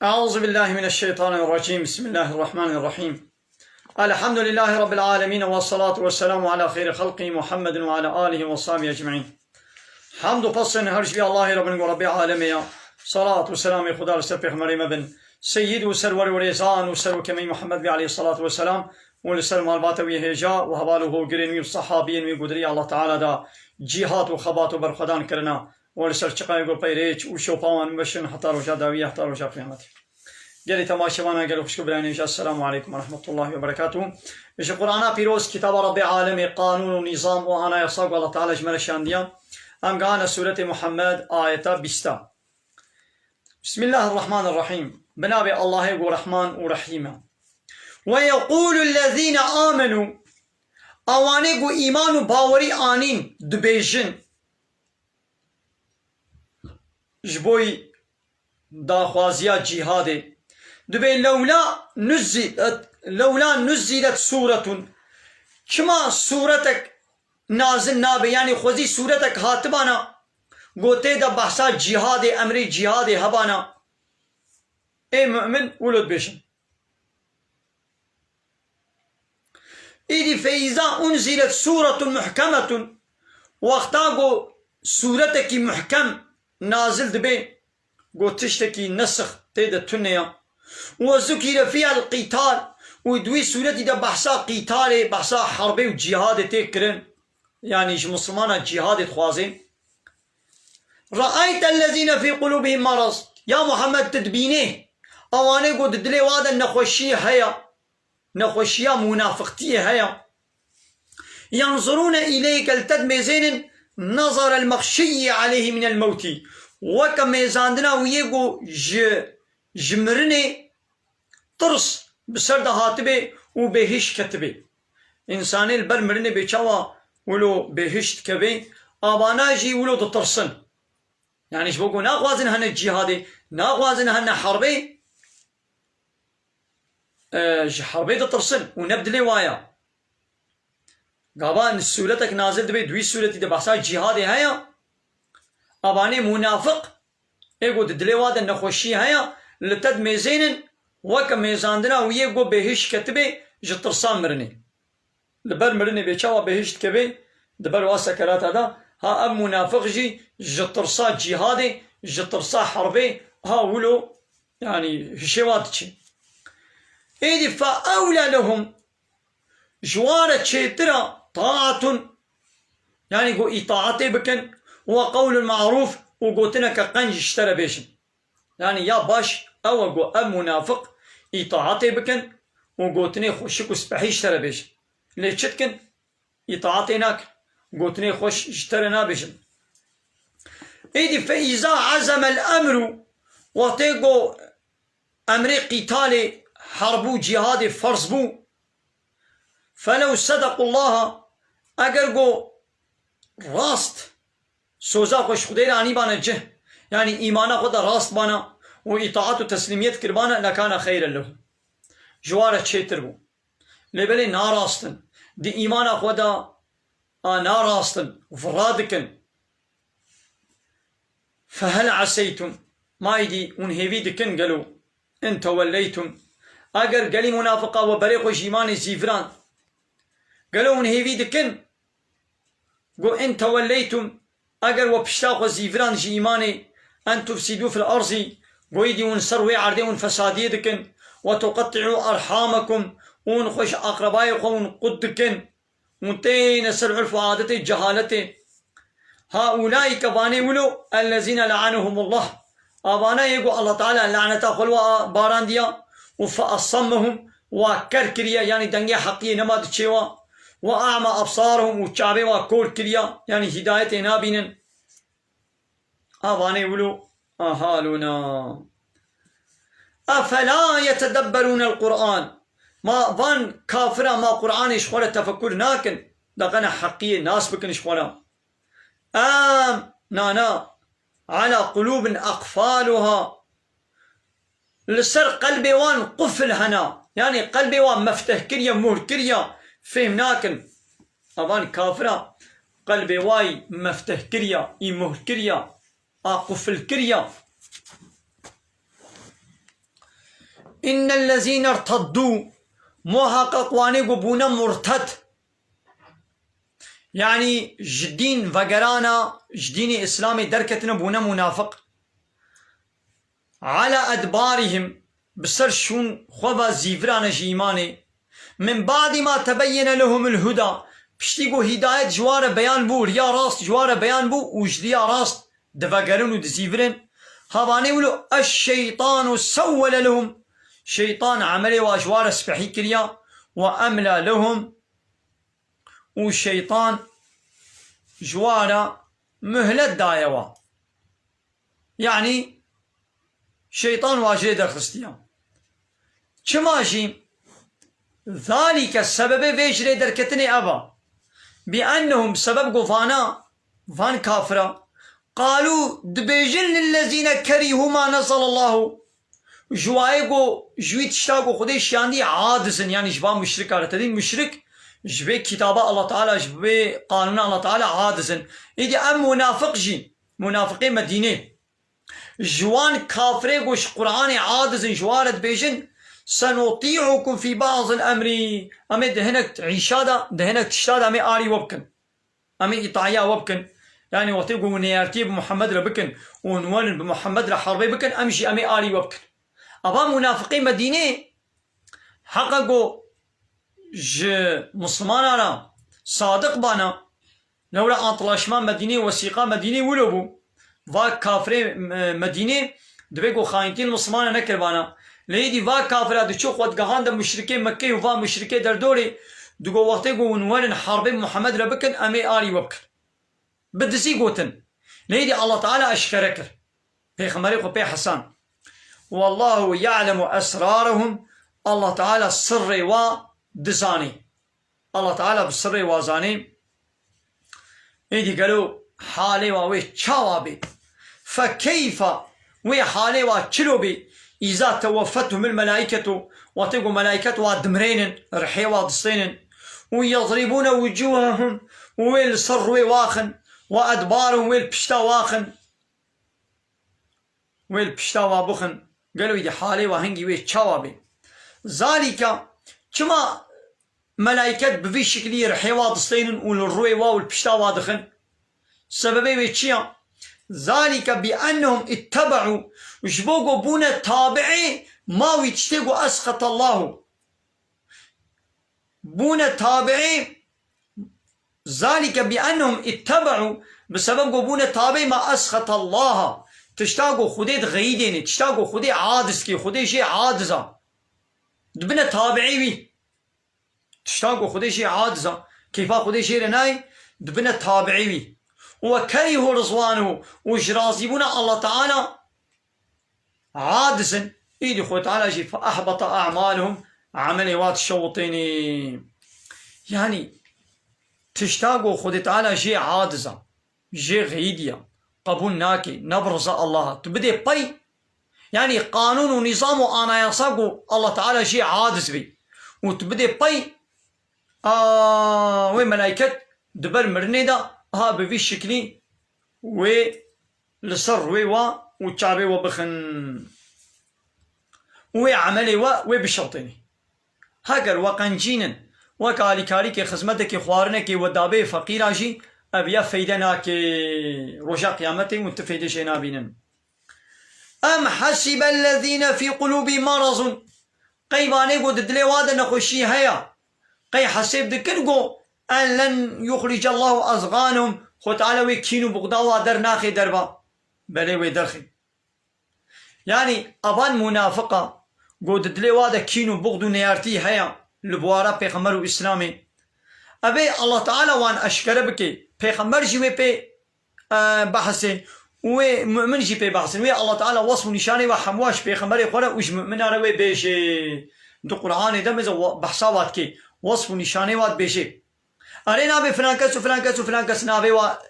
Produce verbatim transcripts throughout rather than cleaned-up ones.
أعوذ بالله من الشيطان الرجيم. بسم الله الرحمن الرحيم. الحمد لله رب العالمين، والصلاة والسلام على خير خلقه محمد وعلى آله وصحبه أجمعين. Hamd û pesên her ji vî Allahê re bin ku Rebbê alemê ya. Salat û selamê Xuda li ser pêxemberê me bin. Seyyid û serwer û rêzan û serokê me Muhammed bî aleyhissalatu vesselam û li ser malbata wî hêja û heval û hogirên wî û sehabiyên wî ku di rêya Allah Teala da cîhat û xebat û berxwedan kirina û li ser çiqayê ku peyrêç û şopa wan bimeşin heta roja dawiyê, heta roja qiyametê. Gelî temaşevana, gelî xwişk û birayên hêja, Esselamu aleykum ve rahmetullahi ve berekatuhu. Ji Qur'ana pîroz, kitaba Rebbê alemê, qanûn û nîzam û anayasa ku Allah Teala ji me re şandiya, em gihane sûretê Muhammed, ayeta bîsta. Bismillahirrahmanirrahîm. Bi navê Allahê ku Rehman û Rehîm e. Ve yeqûlu lezîne amenû, ewanê ku îman û bawerî anîn, dibêjin, ji bo daxwaziya cîhadê, dibê lewla nuzzilet, lewla nuzzilet sûretun, çima sûretek nazil nabe, yanî xwezî sûretek hatibana, ku tê de behsa cîhadê, emrê cîhadê hebana. Ê mu'min, wilo dibêjin. Îdî feîza unzilet sûretun muhkemetun, wexta ku sûretekî muhkem nazil dibe, ku tiştekî nesix tê de tune ya. Ve zukîre fîhel qîtal, û di wî sûretî de behsa qîtalê, behsa herbê û cîhadê tê kirin. Yanî ji misilmana cîhadê dixwazê. Re'aytellezîne fî qulûbihim maraz. Ya Muhammed, tu dibînê ewanê ku di dilê wa de nexweşiyê heye, nexweşiya munafiqtiyê heye. Yanzurûne îleyke, li te dimêzênin, nazarel mexşiyî aleyhî minel mewtî. Weke mêzandina wî yê ku ji, ji mirinê tirs bi ser de hatibê û bêhiş ketibê. Însanê li ber mirinê bê çawa wilo bêhiş dikevê, avana jî wilo ditirsin. Yanî ji bo ku naxwazin hene cîhadê, naxwazin hene herbê, e, ji herbê ditirsin û ne bi dilê wa ya. Gava sûretek nazil dibe, di wî sûretî de behsa cîhadê heye. Avanê munafiq, ê ku di dilê wa de nexweşî heye, li te dimêzênin, weke mêzandina wî yê ku bêhiş ketibê ji tirsa mirinê. Li ber mirinê bê çawa bêhiş dikevê, di ber wa sekerata de, ha ev munafiq jî ji tirsa cîhadê, ji tirsa herbê, ha wilo, yanî hişê wa diçe. Êdî fe ewle lehum, ji wan re çêtir e taatun, yanî ku îtaatê bikin, we qewlun ma'rûf, û gotineke qenc ji te re bêjin. Yanî ya baş ew e ku ev munafiq îtaatê bikin û gotinê xweşik û spehî ji te re bêjin. Lê çi dikin? Îtaatê nakin. Gotinê xweş ji te re nabêjin. Êdî fe îza ezemel emru, wextê ku emrê qîtalê, herb û cîhadê ferz bû, felew sedequllaha, eger ku rast soza xwe ji Xwedê re anîbane cih, yanî îmana xwe de rast bana û îtaat û teslîmiyet kiribane, lekane xeyren lehum. Ji wan re çêtir bû. Lê belê narastin. Di îmana xwe de a narastin, vira dikin. Fehel eseytum, ma îdî hûn hêvî dikin gelo, in tewelleytum, eger gelî munafiqa we berê xwe ji îmanê zîvirand, gelo hûn hêvî dikin, go in tewelleytum, eger we pişta xwe zîvirand ji îmanê, en tufsidû fil erzî, go îdî hûn ser wê erdê hûn fesadiyê dikin, we tuqetti'û erhamekum, û hûn xwe ji aqrebayê xwe hûn qut dikin, hûn têne ser urf û adetê cehaletê. Haulâike, vanê wilo, ellezîne le'anehumullah. Avana yê ku Allah Teala laneta xwe li wa barandiya û fe asammehum, wa ker kiriye, yanî dengê heqiyê nema di çê wa. Ve a'ma absarehum, û çavê wa kor kiriya, yanî hîdayetê nabînin. Avanê wilo, aha lona. Efela yetedebberûnel Qur'an. Ma van kafira ma Qur'anê ji xwe re tefekur nakin, da qene heqiyê nas bikin ji xwe re. Em, na, na, ala qulûbin aqfâluha. Li ser qelbê wan qufil hena. Yanî qelbê wan mefteh kiriye, muhr kiriye, fêm nakin. Avan kafira qelbê wayî mefteh kiriye, î muhr kiriye, a qufil kiriye. إن الذين ارتدوا, muhaqqeq wanê ku bûne murted, yanî ji dîn vegerana, ji dînê Îslamê derketine, bûne munafiq. على أدبارهم, bi ser şûn xwe ve zîvirane ji îmanê. من بعد ما تبين لهم الهدى, piştî ku hîdayet ji wan re beyan bû, riya rast ji wan re beyan bû û ji riya rast divegerin û dizîvirin. Hevanê wilo, الشيطان سول لهم, şeytan emelê wa ji wan re spehî kiriya. وأملى لهم, û şeytan ji wan re muhlet daye wa. Yanî şeytan wa jê derxistiya. Çima jî? ذلك, sebebê vê ji rê derketinê ev a. بأنهم, sebeb ku vana, van kafira, قالوا, dibêjin, للذين كرهوا ما نزل الله, ji wayê ku ji wî tişta ku Xwedê şiyandî aciz in, yanî ji van muşrika re. Te dî muşrik ji vê kitaba Allah Teala, ji vê qanûna Allah Teala aciz in. Îdî em munafiq jî, munafiqê Medînê, ji wan kafirê ku ji Qur'anê aciz in, ji wan re dibêjin, سنطيعكم في بعض الأمر. Em ê di hinek îşa de, di hinek tişta de em ê alî we bikin. Em ê îtaya we bikin. Yanî wextê ku nêyartiyê bi Muhammed re bikin û hûn werin bi Muhammed re herbê bikin, em jî em ê alî we bikin. Ava munafiqê Medînê heqa ku ji Mislimana re sadiq bana, lewra antlaşma Medînê, wesîqa Medînê wilo bû. Va kafirê, e, Medînê dibê ku xayintî li Mislimana nekiribana. Lê êdî va kafira diçû xwe digihande muşrikê Mekkeyê û va muşrikê derdorê, digo wextê ku hûn werin herbê Muhammed re bikin, em ê alî we bikin. Bi dizî gotin. Lê êdî Allah Teala eşkere kir. Pêxemberê xwe pê hesan. والله يعلم أسرارهم, Allah Teala sirrê wa dizanê. Allah Teala bi sirrê wa zanê. Êdî gelo halê wa wê çawa bê? فكيف, wê halê wa çilo bê? إذا توفتهم الملائكة, wextê ku melaiket wa dimirênin, rihê wa distênin. ويضربون وجوههم, û wê li ser rûyê waxin. وأدبارهم, wê li pişta waxin. Wê li pişta wa bixin. Gelo êdî halê wa hingî wê çawa bê? ذلك, çima melaiket bi vî şiklî rihê wa distênin û li rûyê wa û li pişta wa dixin? Sebebê wê çi ya? ذلك بأنهم اتبعوا, ji bo ku bûne tabi'ê ma wî tiştê ku أسخط الله. Bûne tabi'ê, ذلك بأنهم اتبعوا, bi sebeb ku bûne tabi'ê ma أسخط الله. Tişta ku Xwedê dixeyidêne, tişta ku Xwedê aciz kê, Xwedê jê aciz a. Dibine tabi'ê wî. Tişta ku Xwedê jê aciz a, keyfa Xwedê jê re nayê, dibine tabi'ê wî. وكرهوا رضوانه, û ji razîbûna Allah Teala aciz in. Êdî Xwedê Teala jî فأحبط أعمالهم, emelê wa dişewitênê. Yanî tişta ku Xwedê Teala jê aciz a, jê xeyidî ya, qebûl nake, ne bi riza Allah a. Tu bidê pey, yanî qanûn û nîzam û anayasa ku Allah Teala jê aciz bê û tu bidê pey, a, wê melaiket di ber mirinê de, ha bi vî şiklî wê li ser rûyê we û çavê we bixin. Û wê emelê we wê bişewtênê. Heger we qencînin, wek alîkarîkê, xizmetekê, xwarinekê we dabê feqîra jî, ev ya feyde nake. Roja Qiyametê hûn ti feyde jê nabînin. أم حسب الذين في قلوبهم مرض. Qey vanê ku di dilê wa de nexweşî heye, qey hesêb dikin ku أن لن يخرج الله أضغانهم, Xwe Teala wê kîn û buxda wa dernaxê derva? Belê wê derxê. Yanî evan munafiqa ku di dilê wa de kîn û buxd û neyartî heye li bwara Pêxember û Îslamê. Evê Allah Teala wan eşkere bike. Pêxember jî wê pê, e, behsê. Û wê mu'min jî pê behsin. Wê Allah Teala wesf û nîşanê wa hemwa ji Pêxemberê xwe re û ji mu'mina re wê bêjê. Di Qur'anê de meze wa-, behsa wa dikê. Wesf û nîşanê wa dibêjê. Erê nabê filan kes û filan kes û filan kes navê wa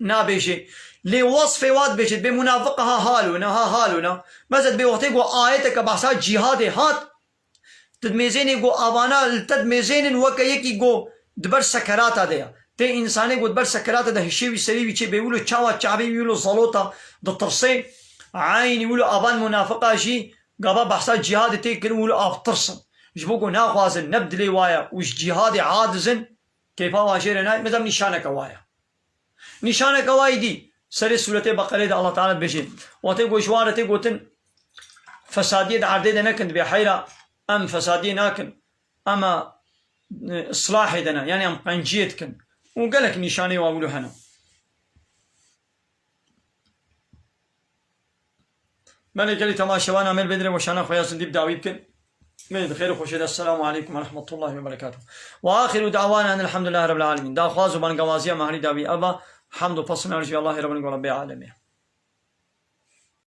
nabêjê. Lê wasfê wa dibêjê, dibê munafiq ha halo ne, ha halo ne. Mesela dibê wextê ku ayeteke behsa cîhadê hat, tu dimêzênê ku avana li te dimêzênin weke yekî ku di ber sekerata de ya. Tê însanê ku di ber sekerata de hişê wî serî wî çê bê wilo çawa çavê wî wilo zalota ditirsê. Eynî wilo avan munafiqa jî Gava behsa cîhadê tê kirin û li av tirsin. Ji bo ku naxwazin ne bi dilê wa ye û ji cîhadê aciz in, keyfa wa jê re nayê, mezem nîşaneke wa ye. Nîşaneke wa yî dî, serê sûretê Beqerê de Allah Teala dibêje, wextê ku ji wan re tê gotin, fesadiyê di erdê de nekin, dibê heyra em fesadiyê nakin, em e, islahê de ne, yanî em qenciyê dikin. Û gelek nîşanê wa wilo hene. Belê gelî temaşevan, em ê li bê dirê weşana xwe ya zindî bi dawî bikin. Mê di xêr û xweşê de. Esselamu aleykum ve rahmetullahi ve berekatuh. Ve axiru da'wana enelhamdülillahi rabbil alemin. Daxwaz û bangawaziya me herî dawî ev e. Hemd û pesn erjî Allahê Rabbin Rabbil alemê.